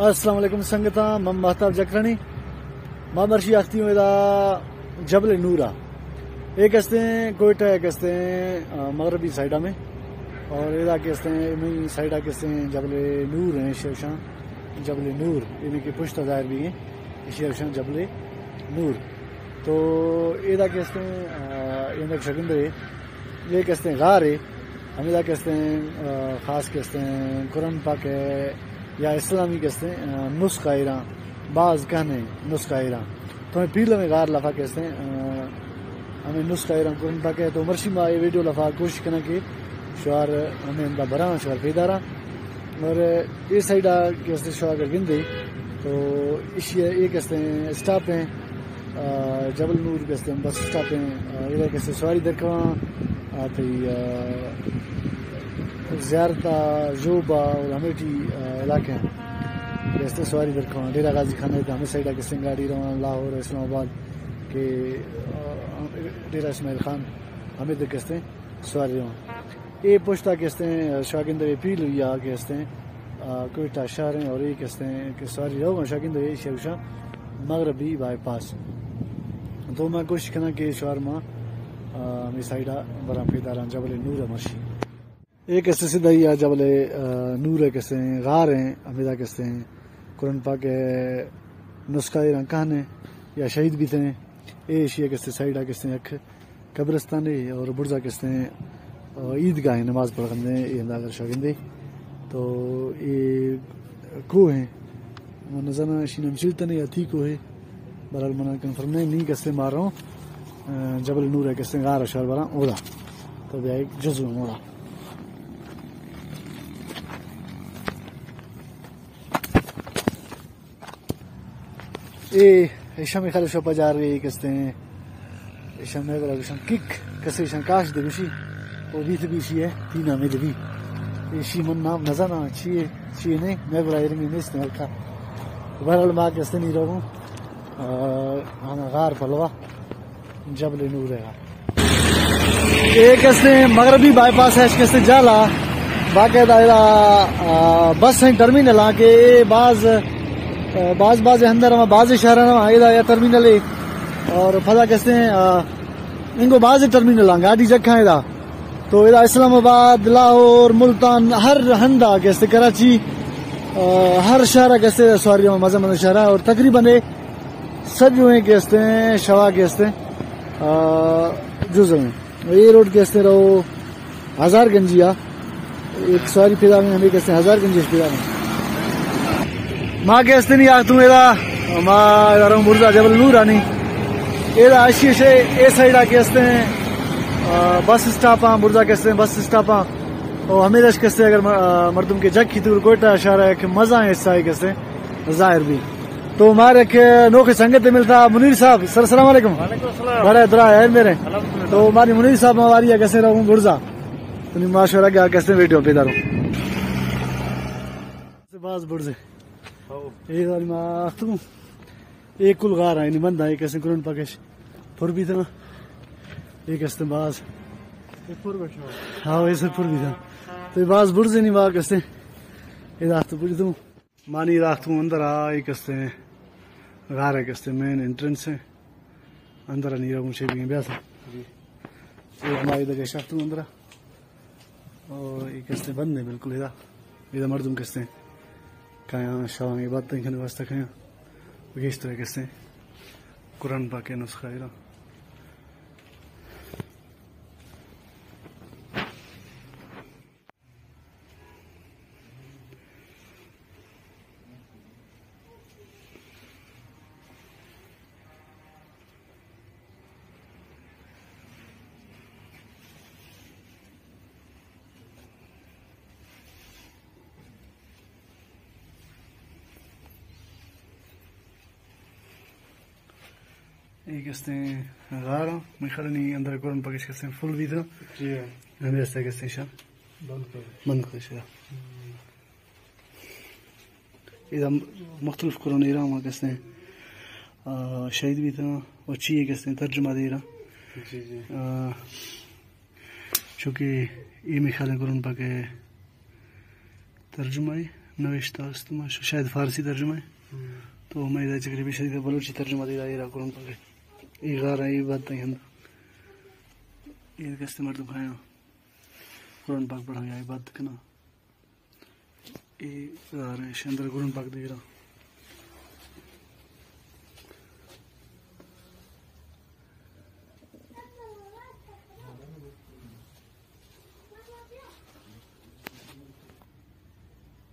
السلام علیکم سنگتاں، من مہتاب جکرانی۔ ما مرشی آختی ہوں ادا جبل نورا۔ ایک ہستیں کوئٹہ، ایک ہستیں، آ، مغربی سائیڈا میں، اور ادا کے ہستیں، میں سائیڈا کے ہستیں جبل نور ہیں، شیوشان جبل نور، یعنی کہ پشت ظاہر بھی ہیں، شیوشان جبل نور۔ تو ادا کے ہستیں، آ، ادا شگندے، یہ کہ ہستیں غار ہے، ہمیں دا کہ ہستیں، آ، خاص کہ ہستیں قرآن پاک ہے یا اسلامی کہ ہستیں، آ، نسخہ ایران، باز کہنے نسخہ ایران۔ تو ہمیں پیل ہمیں غار لفا کہ ہستیں، آ، ہمیں نسخہ ایران قرآن پاک ہے۔ تو مرشی ما یہ ویڈیو لفا کوشش کرنا کہ شوار ہمیں ہمدا براں، شوار پیداراں۔ اور اے سائیڈا کہ ہستیں شوار اگر گندے تو اشی ایک ہستیں اسٹاپ ہیں، آ، جبل نور کہ ہستیں بس اسٹاپ ہیں، آ، ادا کہ ہستیں سواری درکواں، آ، تئی، آ، زیارت آ، جوب آ اور ہمیٹی، آ، علاقے ہیں کہ ہستیں سواری درکواں۔ ڈیرہ غازی خان ہے تو ہمیں سائیڈا کہ ہستیں گاڑی رواں لاہور، اسلام آباد کہ، آ، ڈیرہ اسماعیل خان ہمیں در کہ ہستیں سواری رواں۔ اے پشتا کہ ہستیں شاگندر پیل ہوئی آ کہ ہستیں، آ، کوئٹہ شہر ہیں اور اے کہ ہستیں کہ سواری رہو شاگندر اے شیوشا مغربی بائی پاس۔ تو میں کوشش کرنا کہ شوار ما، آ، ہمیں سائیڈا براں پیداراں جبل نور مرشی۔ اے کہ ہستیں سیدھا ہی آ جبل، آ، نور ہے کہ ہستیں غار ہیں، ہمیدا کہ ہستیں قرآن پاک ہے نسخہ ایران کہنے یا شہید بھی تھے۔ اے ایشی ہے کہ ہستیں سائیڈا کہ ہستیں یک قبرستان ہے اور برزا کہ ہستیں، آ، عیدگاہ ہیں، نماز پڑھ کندے، اے ہمدا اگر شاگندے۔ تو اے کوہ ہیں، من نزاناں اشی نام چلتنے یا تھی کوہ ہے، بہرحال منا کنفرم نہیں، نہیں کہ ہستیں ماروں، آ، جبل نور ہے کہ ہستیں غار اشار براں اودا۔ تو بیا ایک جزو موڑا۔ اے، ایشاں میں خیال شو پجار گئے کہ ہستیں، ایشاں میں گرا گشن کک، کسے ایشاں کاش دے گشی، وہ بھی تو بھی شی ہے، تین ہمیں دے بھی۔ ایشی من نام نزانا، چیے، چیے نہیں، میں گرا ایرمی نیست ہلکا۔ بہرحال ما کہ ہستیں نہیں رہوں، آ، ہم غار پلوا۔ جبل نور ہے۔ اے کہ ہستیں مغربی بائی پاس ہے، اش کہ ہستیں جالا باقاعدہ ادا، آ، بس ہیں ٹرمینل آ کہ اے باز، آ، باز، باز اندر ہم باز شہر ہم ادا یا ٹرمینل ہے اور پدا کہ ہستیں، آ، انگو باز ٹرمینل آ گاڑی جکھاں ادا۔ تو ادا اسلام آباد، لاہور، ملتان، ہر ہندا کہ ہستیں کراچی، آ، ہر شہر کہ ہستیں سواری ہم مزہ مزہ شہر ہے اور تقریباً اے سجویں کہ ہستیں، شوا کہ ہستیں، آ، جزو ہیں۔ اے روڈ کہ ہستیں رہو ہزار گنجی آ، ایک سواری پیدا میں ہمیں کہ ہستیں ہزار گنجی پیدا میں۔ ما کہ ہستیں نہیں آتوں ادا، ما ادا رہوں برزا جبل نور آنی۔ ادا اشی شے، اے سائیڈا کہ ہستیں، آ، بس اسٹاپ آں، برزا کہ ہستیں بس اسٹاپ آں۔ او ہمیں دش کہ ہستیں اگر م-، آ، مردم کے جگ کی تو کوئٹہ شہر ہے کہ مزہ ہے حصہ ہے کہ ہستیں ظاہر بھی۔ تو مارے کہ نوکے سنگت ملتا منیر صاحب۔ سر السلام علیکم۔ وعلیکم السلام۔ بڑے درا ہے میرے۔ الحمدللہ۔ تو ماری منیر صاحب ہماری ہے کسے رہوں برزا۔ تو ماشاءاللہ کیا کسے ویڈیو پہ داروں۔ باز برزے۔ ہاؤ۔ اے داری ما اختوں۔ اے کل غار ہیں، نی بندہ اے کسے قرآن پاکش۔ پر بھی تھا۔ اے کسے باز۔ اے پر بیٹھا۔ ہاں، اے سر پر بھی تھا۔ تو اے باز برزے نہیں با کسے۔ اے داخت پر دوں۔ مانی راختوں اندر آ، اے کستے غار ہے، کستے مین انٹرنس ہے۔ اندر نی رہوں چے بھی بیاسا۔ جی۔ اے ہماری دگہ شاختوں اندر آ۔ او اے کستے بند ہے بالکل ادا۔ ادا مردم کستے کایاں شواں عبادت کنے واسطہ کایاں۔ گیشتر کستے قرآن پاک نسخہ ادا۔ اے کستیں غار، میں خیال نہیں اندر قرآن پاکش کستیں فل بھی تھا۔ جی ہاں۔ ہمیں ایسا کستیں شاہ۔ بند کر۔ بند کر شاہ۔ ادا مختلف قرآن ایران ما کستیں، آ، شہید بھی تھا اور چیئے کستیں ترجمہ دے رہا۔ جی، جی۔ آ، چونکہ اے میں خیال قرآن پاک ہے ترجمہ ہے، نوشتہ است، ما ش-، شاید فارسی ترجمہ ہے۔ ہم۔ تو میں ادا چکری پیش دیتا بلوچی ترجمہ دیتا، ایرا قرآن پاک ہے۔ ای غار ہے، ای بات ہے ہند۔ ای کستے مردم کھایا۔ قرآن پاک پڑھا یا ای بات کنا۔ ای غار ہے، شندر قرآن پاک دیرا۔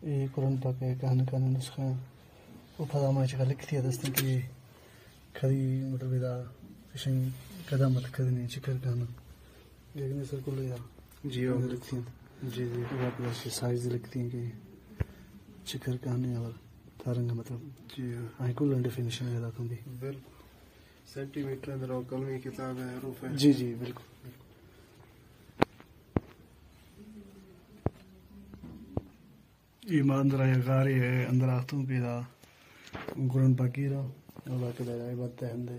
اے قرآن پاک ءِ کہن کہن نسخہ ایں۔ او پدا ما چکا لکھتی ءَ دستیں کہ کدی مطلب ادا اشیں قدامت کدی نہیں چکر کہنا۔ لیکن سر کل ادا جی، ہاں۔ لکھتی ہیں۔ جی، جی۔ ادا پدا اشی سائز لکھتی ہیں کہ چکر کہنے اور تارنگ مطلب۔ جی، ہاں۔ آئی کل ڈیفینیشن ادا تم بھی۔ بالکل۔ سینٹی میٹر اندر اور قلمی کتاب ہے، حروف ہے۔ جی، جی، بالکل۔ اے ما اندرا یک غارے ءِ اندر آتوں کہ ادا قرآن پاکی را، اللہ کے دائرہ عبادت ءِ ہندے،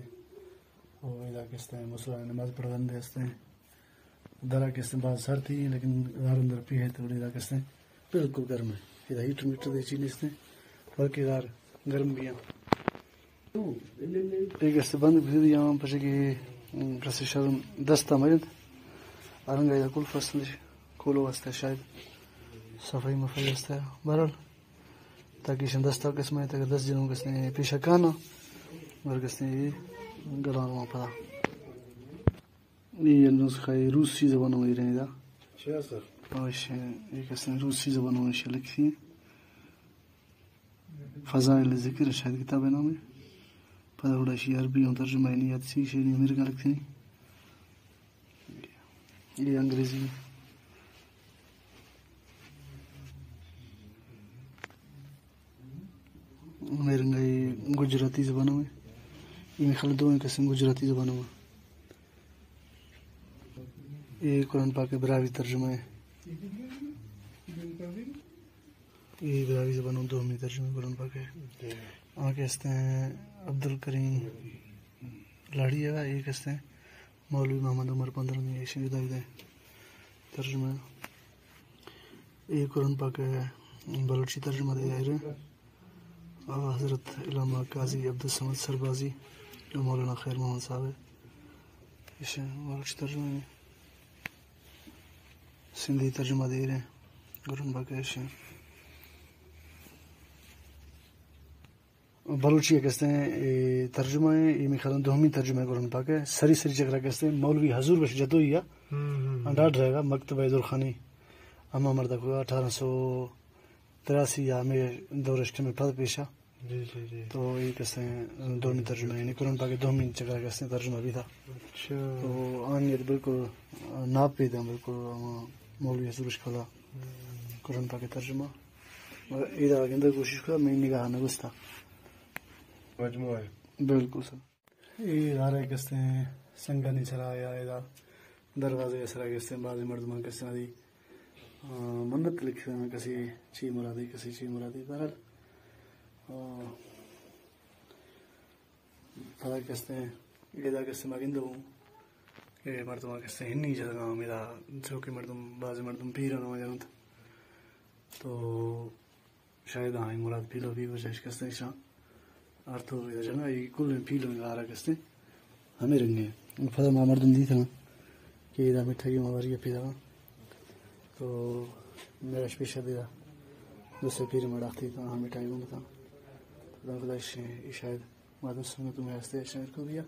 او ادا کستیں مسلمان نماز پڑھندے ہستیں، درا کستیں باز سرتی، لیکن غار اندر پیہے تو ادا کستیں بالکل گرم ہے، ادا ہیٹر میٹر دے چی نیستیں، بلکہ غار گرم بھی ہیں۔ اے گس بند بکری آں پچے کہ کسی شرم دستا مجد۔ ارنگا یا کلف است، کولو است شاید۔ صفائی مفائی است۔ بہرحال، تاکہ شن دستا قسم ہے، تاکہ دست جنوں کس نے پیشہ کانا، اور کس نے گلان وہاں پدا۔ یہ نسخہ روسی زبان میں رہنے دا۔ اچھا سر۔ اور یہ کس نے روسی زبان میں لکھی۔ فضائل ذکر شاید کتاب ءِ نام ہے۔ پدا اوڑا شی عربی ہوں ترجمہ ہے، نیت سی شے نہیں، امریکہ لکھتے نہیں۔ یہ انگریزی۔ میرنگا یہ گجراتی زبان میں۔ یہ خل دو ہیں قسم گجراتی زبان میں۔ یہ قرآن پاک براہوی ترجمہ ہے۔ اے براہوئی زبان ءِ دومی ترجمہ قرآن پاک ہے۔ جی۔ آ کہ ہستیں عبدالکریم لاڑی ہے، اے کہ ہستیں مولوی محمد عمر پندرمی، ایشی جدا جدا ترجمہ۔ اے قرآن پاک ہے، بلوچی ترجمہ دے ظاہر ہے۔ آ حضرت علامہ قاضی عبدالصمد سربازی، جو مولانا خیر محمد صاحب ہے۔ ایشی بلوچی ترجمہ ہے۔ سندھی ترجمہ دے رہے ہیں قرآن پاک ایشی۔ بلوچی ءِ کستیں اے ترجمہ ہے، اے می خیال دومی ترجمہ ہے قرآن پاک ہے۔ سری سری چکرا کستیں مولوی حضور بخش جتوئی ہے۔ ہم، ہم، ہم۔ ڈاکٹر ہے، مکتبہ درخانی۔ اما مردہ کو اٹھارہ سو تراسی یا ہمے دورش کمے پد پیشا۔ جی، جی، جی۔ تو اے کسیں دومی ترجمہ، یعنی قرآن پاک دومی چکر کسیں ترجمہ بھی تھا۔ اچھا۔ تو آنی بالکل ناپید ہیں، بالکل ہما مولوی حضور اشکالا۔ ہم۔ قرآن پاک ترجمہ۔ اور ادا گندگ کوشش کرا، میں نگاہ نہ گستا۔ مجموعہ ہے۔ بالکل سر۔ اے غارے کستیں سنگانی سرا یا ادا دروازے سرا کستیں بازیں مردماں کستیں دی، آ، منت لکھتاں، کسی چی مرادی، کسی چی مرادی۔ بہرحال، آ، پدا کستیں ادا کستیں ما گندوں کہ مردماں کستیں ہنی جتگاں ہمیدا، چوکہ مردم، بازیں مردم پیرن ہو جنت۔ تو شاید آئی مراد پیلو بھی وجہ اش کستیں شاں۔ ہر تو ادا جنگا، اے کل پیلو غارہ کستیں۔ ہمے رنگیں۔ پدا ما مردم دیتاں کہ ادا مٹھائی ما وری پیدا۔ تو میرا پیشہ دیدا۔ دوسرے پیر مڑاختی تا، ہم مٹھائی گون تا۔ تو دنکلا شاید مردم سنگت میں ہستے شاید کو بیا۔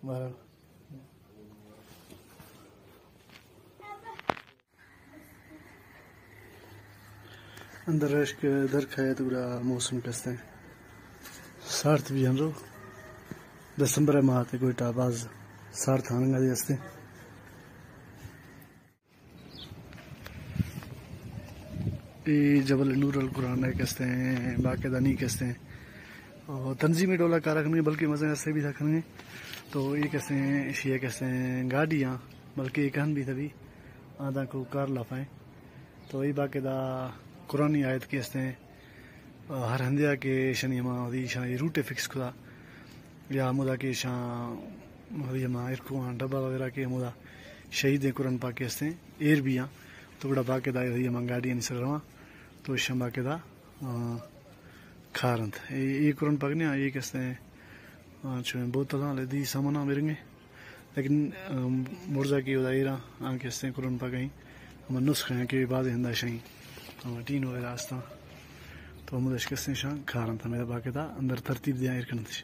بہرحال۔ اندر اشک در کھایت گڑا موسم کستیں سارت بھی انرو۔ دسمبر ماہ تے کوئٹہ باز سارت ہانگا دی ہستیں۔ اے جبل نور القرآن ہے کستیں، باقاعدہ نہیں کستیں۔ اور تنظیمی ڈولا کارا کنگے، بلکہ مزے سے بھی تھا کنگے۔ تو اے کستیں، اشی ہے کستیں گاڑیاں، بلکہ اے کہن بھی تبھی آدھا کو کار لافائیں۔ تو اے باقاعدہ قرآنی آیت کے ہستیں، ہر ہندیا کے شنی ہما دی شنی روٹے فکس کھدا۔ یا ہمودا کہ ایشاں ہمے ہما ارکواں ڈبہ وغیرہ کہ ہمودا شہیدیں قرآن پاک کہ ہستیں ایر بیاں، تو گڑا باقاعدہ ہمے ہما گاڑیانی سر رواں۔ تو شما کدا، آ، کھار انت۔ اے، اے کرن پگ نیا، اے کستیں، آ، چویں بوتلاں، لدی ساماناں برنگے۔ لیکن، آ، مرزا کی ادا ایرا، آ کستیں کرن پگ ایں۔ ہما نسخہ ہیں کہ بازیں ہندا شیں۔ ہما ٹین وغیرہ استاں۔ تو ہمودش کستیں شاں کھار انت، ہمیں باقاعدہ اندر ترتیب دیاں ایر کنتش۔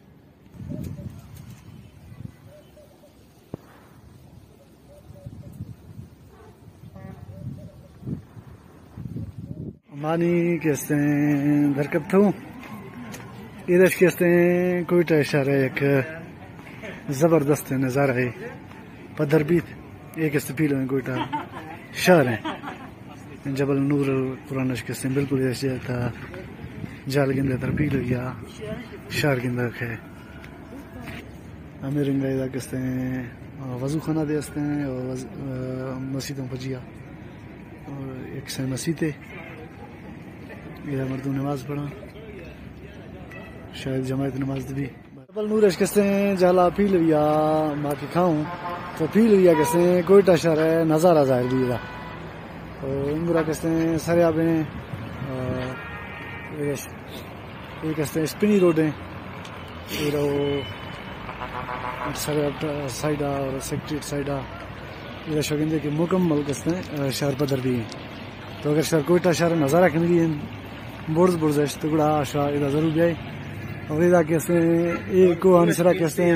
مانی کستیں درکپتوں۔ ایدش کستیں کوئٹہ شہر یک زبردست نظارہ ہے۔ پدر بیت، ایک است پیلو ہیں کوئٹہ شہر ہیں۔ جبل نور قرآن اش کستیں بالکل ایدش تا جال گندے تر پیلو یا شہر گندے ہے۔ ہمے رنگ ءَ ادا کستیں، آ، وضو خانہ دے استیں اور وض-، آ، مسیتوں پجیا۔ اور ایک سے مسیت ہے۔ ادا مردم نماز پڑھاں۔ شاید جماعت نماز دی۔ بل نور اش کستیں جالا پیلویا ما کی کھاؤں۔ تو پیلویا کستیں کوئٹہ شہر ہے، نظارہ ظاہر بھی ادا۔ تو انگرا کستیں سریابیں، آ، ایش اے کستیں اسپنی روڈ ہیں۔ اے رو سر سائیڈا اور سیکرٹریٹ سائیڈا۔ اے شوگندے کہ مکمل کستیں، آ، شہر پدر بھی ہیں۔ تو اگر شہر کوئٹہ شہر نظارہ کنگی ہیں، برز برز اش تو گڑا شاہ ادا ضرور بیائے۔ اور ادا کستیں، اے کوہ ہم سرا کستیں،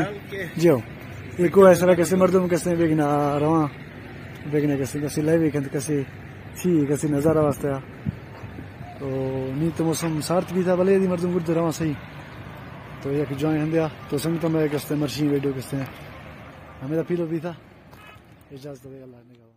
جیو۔ اے کوہ سرا کستیں مردم کستیں بیگنا رواں۔ بیگنا کستیں کسی لیوی کنت کسی چی کسی نظارہ واسطہ۔ تو نی تو موسم سارت بیتا، بلے دی مردم گرد رواں صحیح۔ تو یک جوائیں ہندیا، تو سنگت میں کستیں مرشی ویڈیو کستیں۔ ہمیں دا پیلو بیتا۔ اجازت دے اللہ نگہبان۔